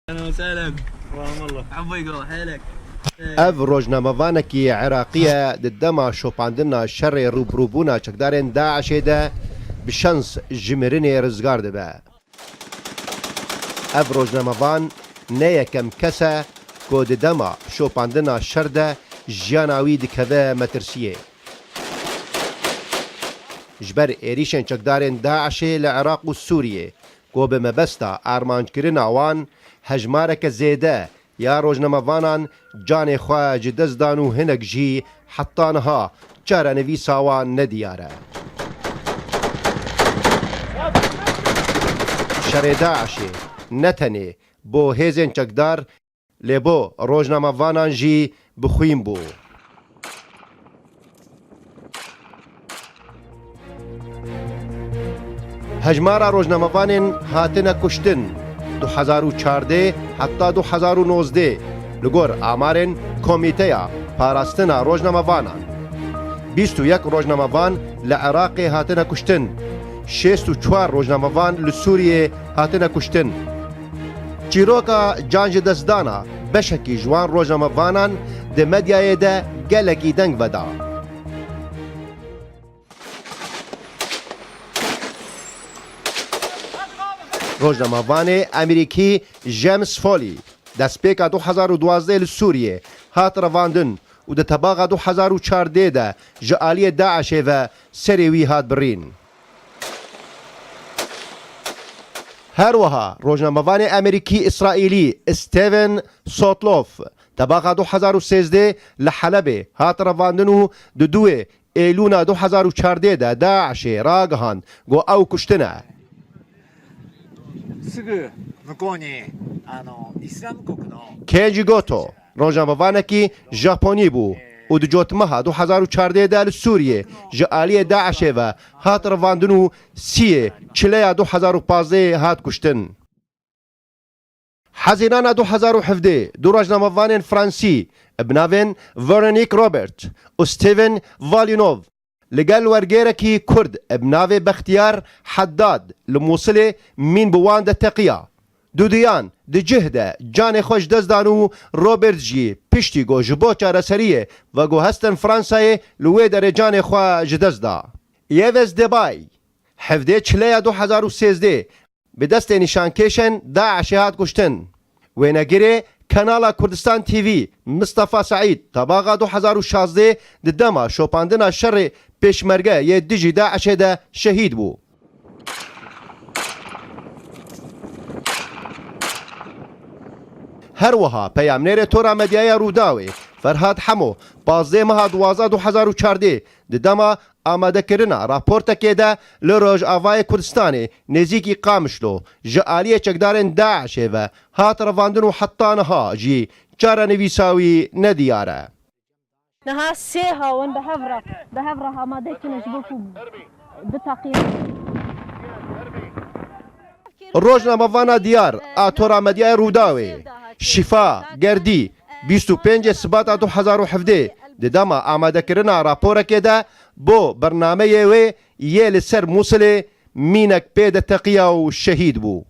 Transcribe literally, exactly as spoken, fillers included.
اهلا وسهلا. رحم الله. عفوا يقول حيلك. Ev rojnamevanekî Iraqî ye, di dema şopandina şerê rûbirûbûna çekdarên DAIŞê de bi şans ji mirinê rizgar dibe. Ev rojnamevan ne yekem kes e ku di dema şopandina şer de jiyana wî dikeve metirsiyê. Ji ber êrîşên çekdarên DAIŞê li Iraq û Sûriyê ku bi mebesta armanckirina wan, hejmareke zêde ya rojnamevanan canê xwe ji dest dan û hinek jî heta niha çarenivîsa wan nediyar e. Şerê DAIŞê ne tenê bo hêzên çekdar, lê bo rojnamevanan jî bi xwîn bû. Hejmara rojnamevanên hatine kuştin du hezar û çardeh heta du hezar û nozdeh li gor amarên Komîteya Parastina Rojnamevanan, bîst û yek rojnamevan li Iraqê hatine kuştin, şêst û çar rojnamevan li Sûriyê hatine kuştin. Çîroka can ji destdana beşekî ji wan rojnamevanan di medyayê de gelekî deng veda. Rojnamevanê Amerîkî James Foley destpêka du hezar û duwazdeh li Sûriyê hat revandin û di tebaxa du hezar û çardeh de ji aliyê DAIŞê ve serê wî hat birîn. Her wiha rojnamevanê Amerîkî-Îsraîlî Steven Sotloff tebaxa du hezar û sêzdeh li Helebê hat revandin û di duwê Êlûna du hezar û çardeh de DAIŞê ragihand ku ew kuştine. すぐ向こうにあのイスラム国の Kenji Goto, rojnamevanekî Japonî bû û di cotmeha du hezar û çardeh de li Sûriyê ji aliyê DAIŞê ve hat revandin û siyê çileya du hezar û pazdeh hat kuştin. Hezîrana du hezar û hevdeh du rojnamevanên Fransî bi navên Veronique Robert û Steven Valinov li gel wergêrekî Kurd bi navê Bextiyar Heddad li Mûsilê mîn bi wan de teqiya. Duduyan di cih de canê xwe ji dest dan û Robert jî piştî ku ji bo çareseriyê veguhestin Fransayê li wê derê canê xwe ji dest da. Yves Debay, hevdê çileya du hezar û sêzdeh bi destê nîşankêşên DAIŞê hat kuştin. Wênegirê Kanala Kurdistan T V Mistefa Seîd, tebaxa du hezar û şazdeh di dema şopandina şerê pêşmerge yê dijî DAIŞê de şehîd bû. Her wiha peyamnêrê Tora Medyaya Rûdawê Ferhat Hemo, pazdeh meha duwazdeh du hezar û çardeh, di dema amadekirina raportekê de li Rojavayê Kurdistanê nêzîkî Qamişlo ji aliyê çekdarên DAIŞê ve hat revandin û heta niha jî çarenivîsa wî nediyar e. Niha sê hawin bi hev re, bi hev re amade kirine ji bo ku biteqînin. Rojnamevana diyar a Tora Medyayê Rûdawê, Şifa Gerdî, bîst û pêncê Sibata du hezar û hevdeh di dema amadekirina raporekê de bo bernameyê wê yê li ser Mûsilê mînek pê de teqiya û şehîd bû.